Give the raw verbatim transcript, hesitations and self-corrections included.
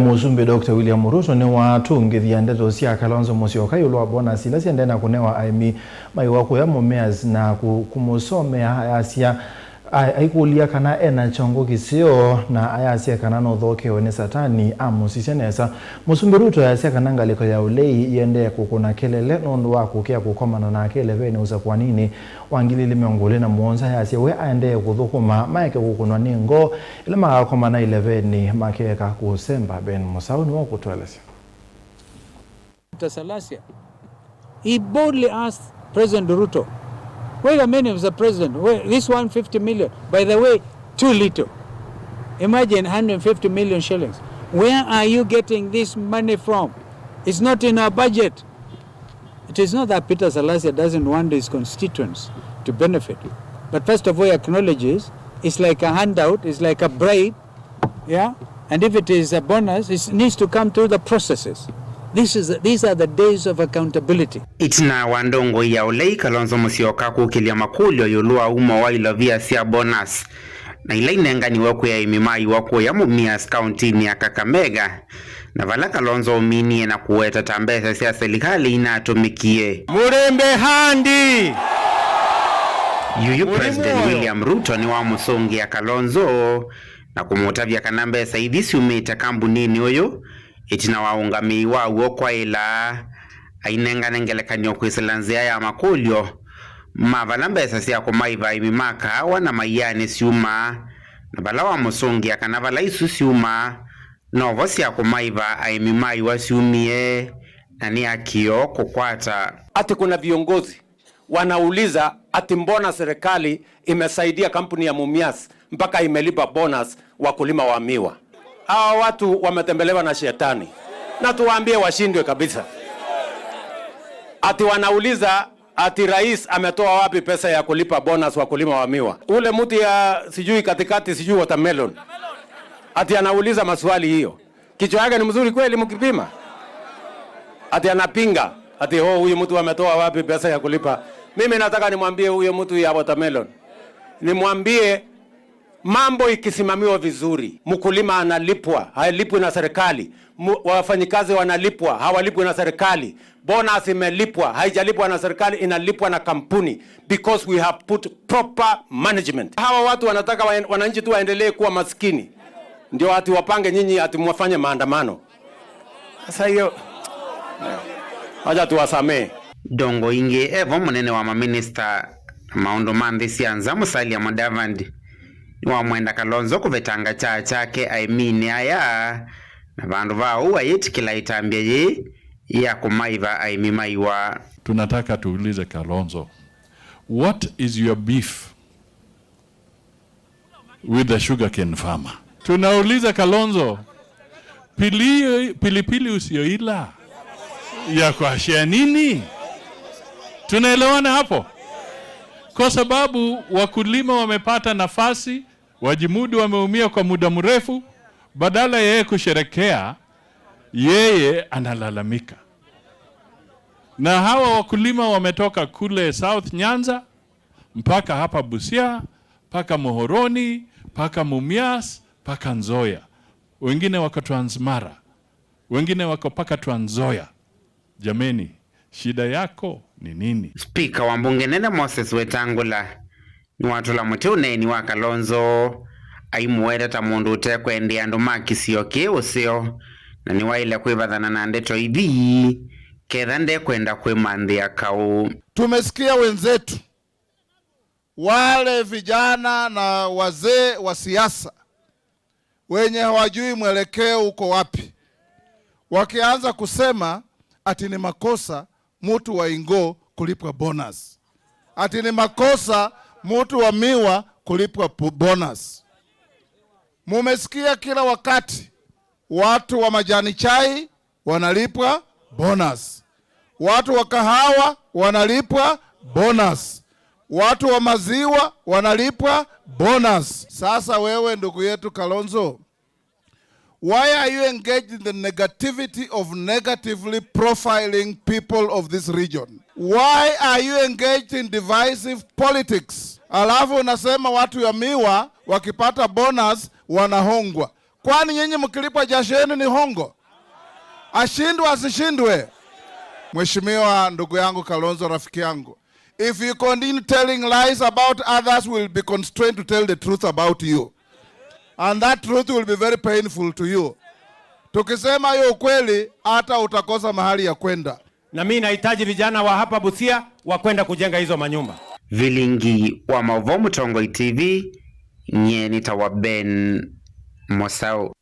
Mũsumbĩ Doctor William Ruto nĩwatũngĩthya ndeto sya Kalonzo Musyoka ĩũlũ wa bonus ila syaendee na kũnewa aĩmi maiwa kũya Mumias na kũ-, kũmũsomea ayasya a-, aikũlya kana ena kyongo kĩseo na ayasya kana nũthookewe nĩ Satani amũsisya nesa. Mũsumbĩ Ruto ayasya kana ngalĩko ya ũlei ĩendee kũkũna kelele nũndũ wa kũkĩa kũkomana nake ĩlevenĩ ũsakũaninĩ wa ngili ilĩ mĩongo ĩlĩ na mũonza. Ayasya we aendee kũthũkũma maeke kũkũnwa nĩ ngoo ĩla magakomana ĩlevenĩ makeka kũsemba. Ben Mũsaũ nĩwe ũkũtũelesya. Mister Salasia, he boldly asked President Ruto, "Wait a minute, Mister President, wait, this one fifty million, by the way, too little. Imagine hundred fifty million shillings. Where are you getting this money from? It's not in our budget." It is not that Peter Salasia doesn't want his constituents to benefit, but first of all, he acknowledges it's like a handout, it's like a bribe, yeah? And if it is a bonus, it needs to come through the processes. This is, these are the days of accountability. Ĩtina wa ndongoi ya ũlei Kalonzo Musyoka kũkĩlya makũlyo ĩũlũ wa umo wa ilovia sya bonus na ila inenganiwe kwĩ aĩmi maiwa kũya Mumias kauntinĩ ya Kakamega, na vala Kalonzo ũminie na kũweta ta mbesa sya silikalĩ inatũmĩkie. Mũrĩmbe handi! Yuyu President William Ruto nĩwamũsũngĩa Kalonzo na kũmũtavya kana mbesa ithi syumĩte kambuninĩ ũyũ ĩtina wa ũngamĩi waw'o kwaĩla, ainengane ngelekany'o kwĩsĩla nzĩa ya makũlyo ma vala mbesa sya kũmaĩva aĩmi ma kaawa na maianĩ syumaa, na vala wamũsũngĩa kana vala isu syumaa, novo sya kũmaĩva aĩmi maiwa syumie, na nĩ akĩo kũkwata. Ati kuna viongozi wanauliza ati mbona serikali imesaidia kampuni ya Mumias mpaka imelipa bonus wakulima wa miwa. Hawa watu wametembelewa na shetani, na tuwaambie washindwe kabisa. Ati wanauliza ati rais ametoa wapi pesa ya kulipa bonus wakulima wa miwa. Ule mtu ya sijui katikati, sijui watermelon, ati anauliza maswali hiyo. Kichwa yake ni mzuri kweli mkipima? Ati anapinga. Ati, "Oh, huyu mtu ametoa wapi pesa ya kulipa?" Mimi nataka nimwambie huyo mtu ya watermelon, nimwambie, mambo ikisimamiwa vizuri, mkulima analipwa, halipwi na serikali. Mu-, wafanyikazi wanalipwa, hawalipwi na serikali. Bonus imelipwa, haijalipwa na serikali, inalipwa na kampuni, because we have put proper management. Hawa watu wanataka wa-, wananchi tu waendelee kuwa maskini, ndio ati wapange nyinyi ati mwafanye maandamano. Sasa hiyo, wacha tuwasamee. Ndongoi ingĩ, evo mũnene wa maminista na maũndũ ma nthĩ sya nza, Musalia Mudavadi, nĩwamwenda Kalonzo kũvetanga kyaa kyake aĩminĩ aya, na vandũ va ũu ayĩtĩkĩla ĩtambya yĩĩ ya kũmaĩva aĩmi maiwa. Tunataka tuulize Kalonzo, what is your beef with the sugarcane farmer? Tunauliza Kalonzo, pili-, pilipili usioila ya kuashia nini? Tunaelewana hapo? Kwa sababu wakulima wamepata nafasi, wajimudu wameumia kwa muda mrefu, badala yeye kusherekea, yeye analalamika. Na hawa wakulima wametoka kule South Nyanza, mpaka hapa Busia, mpaka Muhoroni, mpaka Mumias, mpaka Nzoia. Wengine wako Transmara, wengine wako mpaka Trans Nzoia. Jameni, shida yako ni nini? Spika wa mbunge nene Moses Wetangula nĩwatũla mũtĩ ũneeni wa Kalonzo, aimũweta ta mũndũ ũtekwendea andũ ma kĩsio kĩĩ ũseo, na nĩwaĩle kwĩvathana na ndeto ithi, ketha ndekwenda kwĩmanthĩa kaũ. Tumesikia wenzetu wale vijana na wazee wa siasa wenye hawajui mwelekeo uko wapi, wakianza kusema ati ni makosa mtu wa Ingoo kulipwa bonus, ati ni makosa mtu wa miwa kulipwa po-, bonus. Mumesikia kila wakati watu wa majani chai wanalipwa bonus. Watu wa kahawa wanalipwa bonus. Watu wa maziwa wanalipwa bonus. Sasa wewe, ndugu yetu Kalonzo, why are you engaged in the negativity of negatively profiling people of this region? Why are you engaged in divisive politics? Alafu unasema watu ya miwa wakipata bonus wanahongwa. Kwani nyinyi mkilipwa jasho yenu ni hongo? Ashindwe asishindwe? Mheshimiwa, ndugu yangu Kalonzo, rafiki yangu, if you continue telling lies about others, we'll be constrained to tell the truth about you. And that truth will be very painful to you. Tukisema hiyo ukweli, hata utakosa mahali ya kwenda. Na mimi nahitaji vijana wa hapa Busia wa kwenda kujenga hizo manyumba. Vilingi wa mauvoo Mũtongoi T V, nyie nĩtawa Ben Mosau.